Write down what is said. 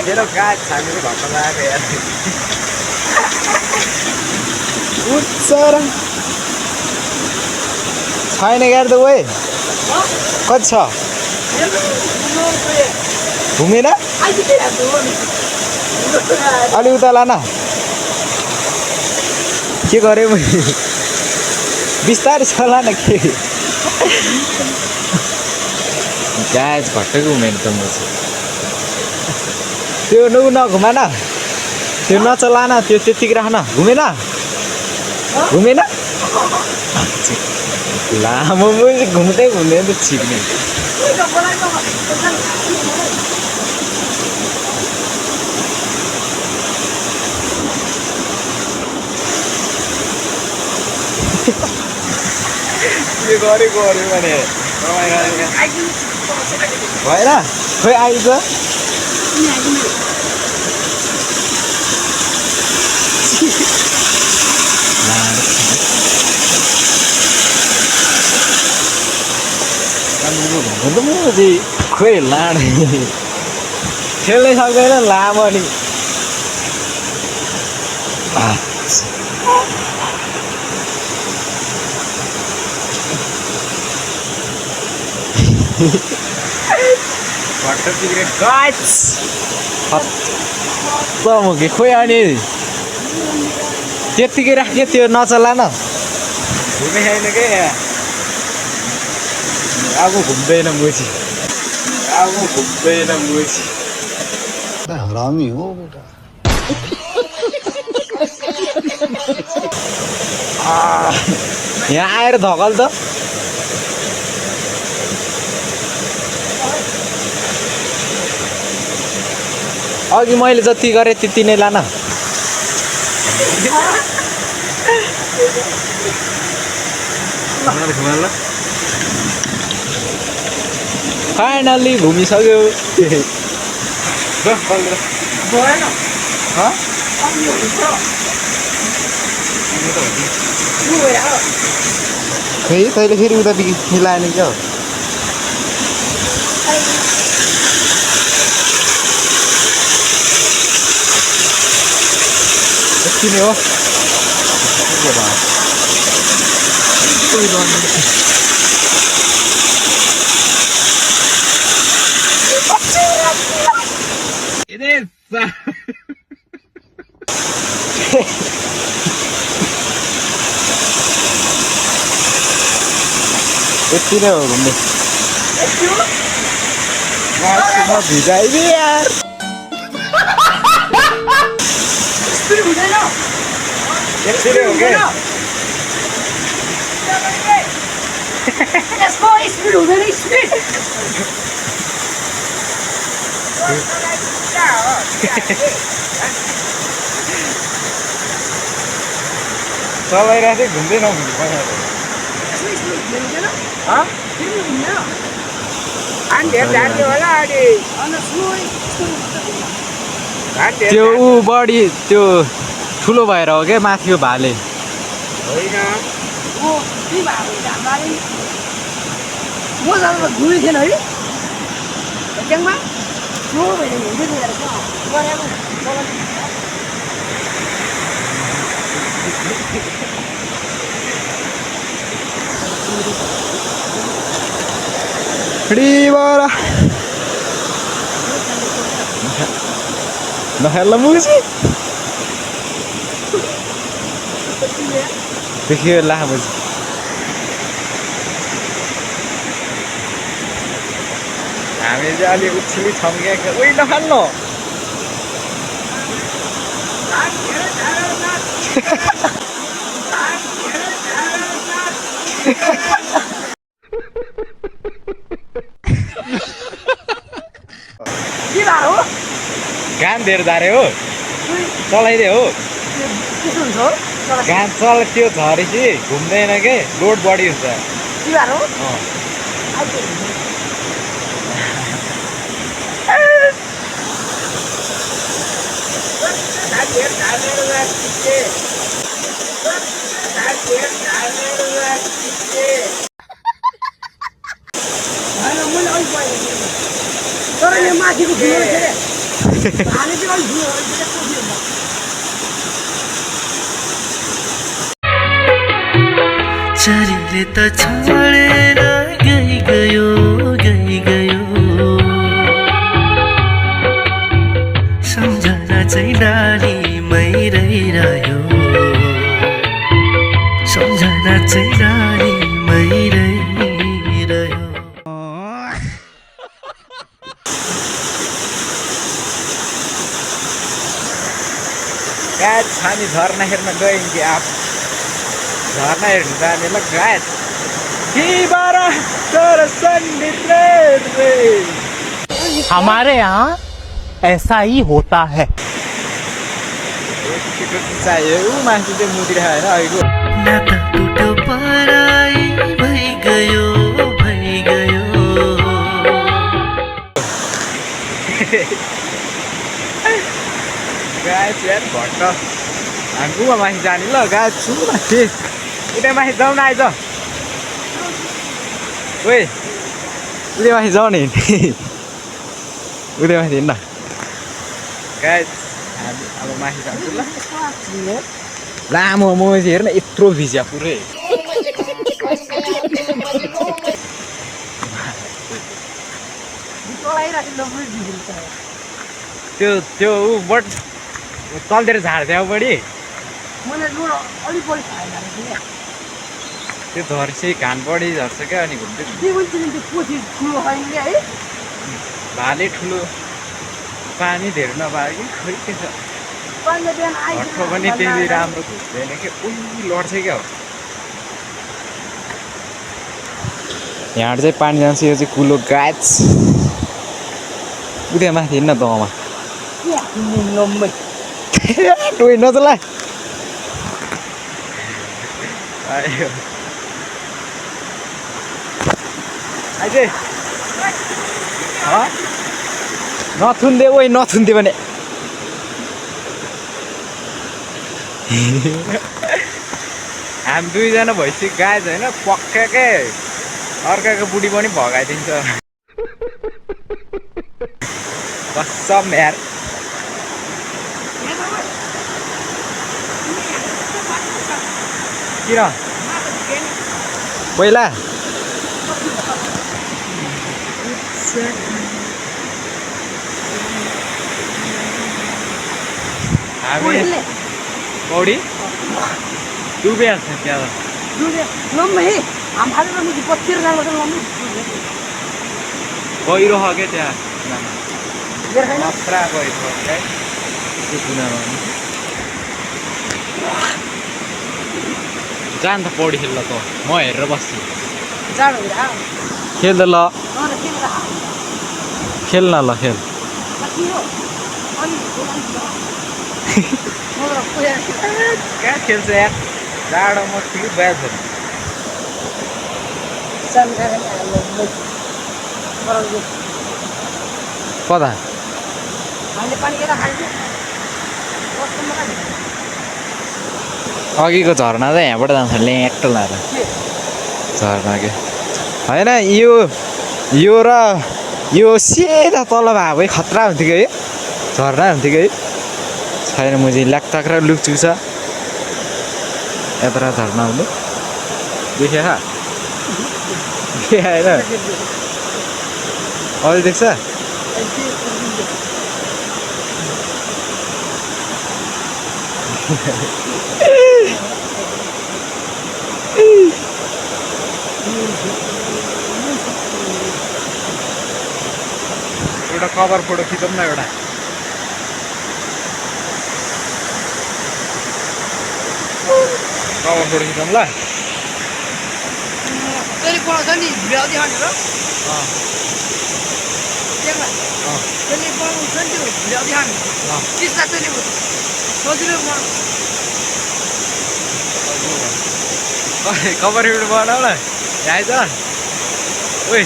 मेरो गाछ हामीले घट्न लागेको यार उच्चर छैन यार त ओए कति छ घुमेन अलि उता लान के गरे मैले बिस्तारै चला न के गाछ घटेको घुमेन त म त्यो नघुमा न त्यो नचला न त्यो त्यतिकै राख्न घुमेन घुमेन लामो घुम्दै घुम्दै त छिर्ने के गरेको अरे भने भएर खोइ आइज खोइ लाडे खेल्नै सक्दैन लामो नि खोइ अनि त्यत्तिकै राख्यो त्यो नचला न घुमे छैन के अब घुम्दैन मुची अब घुम्दैन मुची हरामी हो बेटा यहाँ आएर धकल त अघि मैले जति गरेँ त्यति नै लान फाइनल्ली घुमिसक्यो खै तैँले फेरि उता मिलाएन क्या यति नै हो यति नै हो घुम्ने भिजाइदिए यार यति नै हो के यसको स्पिड हुँदैन स्पिड चलाइरहेको थिएँ घुम्दै नघुम्नु त्यो ऊ बढी त्यो ठुलो भएर हो क्या माथिको भाले घुमेको थिएन है ट्याङमा नखेल्न मुसी देखियो लामोजी हामी चाहिँ अलि उछिली छम्किएको उही नखाल्नु के भयो गान धेर धारे हो चलाइदिए हो के हुन्छ गान चल त्यो झरेपछि घुम्दैन के लोड बढी हुन्छ के भयो तर यो माथिको धारे चाहिँ अलिक धुयो चरीले त छोडेर गयो सम्झना चाहिँ डालीमै रहिरह्यो सम्झना चाहिँ डालीमै रहिरह्यो गाइस हामी झरना हेर्न गयौँ कि आप झरना हेर्नु जाने ल गाइस हमारे यहाँ ऐसा ही होता है चाहियो ऊ मान्छे चाहिँ मुदिरहेको होइन अहिलेको नाता टुट्यो पराई भइगयो गाइस यार भट्ट हामी गुमा माथि जाने ल गाइस छु माथि उता माथि जाउँ न आइज ओइ उता माथि जाउँ नि उता माथि हिँड्न गाइस हामी अब माथि जान्छु ल लामो म हेर्न यत्रो भिज्या पुरै त्यो ऊ बट तलतिर झार्थ्यो बढी त्यो झर्छ घान बढी झर्छ क्या अनि घुम्दै भाले ठुलो पानी धेरै नपायो कि खोइ के छ भट्ट पनि त्यति राम्रो घुम्दैन कि उही लड्छ क्या हो यहाँ चाहिँ पानी जान्छ यो चाहिँ कुलो गाछ उता माथि हिँड्न गाउँमा टोइ नचला आयो आइजे नथुन्दे ओइ नथुन्दे भने हामी दुईजना भइसक्यो गाइस होइन पक्काकै अर्काको बुढी पनि भगाइदिन्छ कसम यार किन पहिला हामी पौडी डुबिहाल्छ त्यहाँ गहिरो छ क्या त्यहाँ मात्रा गहिरो छ त्यो कुनामा जान त पौडी खेल्न त म हेरेर बस्छु खेल्दा ल खेल्न ल खेल कहाँ खेल्छ यार जाडोमा ठुलो ब्याज कता अघिको झरना चाहिँ यहाँबाट जान्छ ल्याक्ट लाएर झरना के होइन यो र यो सिधा तल भए खतरा हुन्थ्यो कि है झरना हुन्थ्यो कि है छैन मुझे ल्याक्टाक र लुक्चु छ यता झरना हुनु देखे होइन अहिले देख्छ एउटा कभर फोटो खिचौँ न एउटा कभर फोटो खिचौँ ल कभर फोटो बनाऊ ल आइज ओइ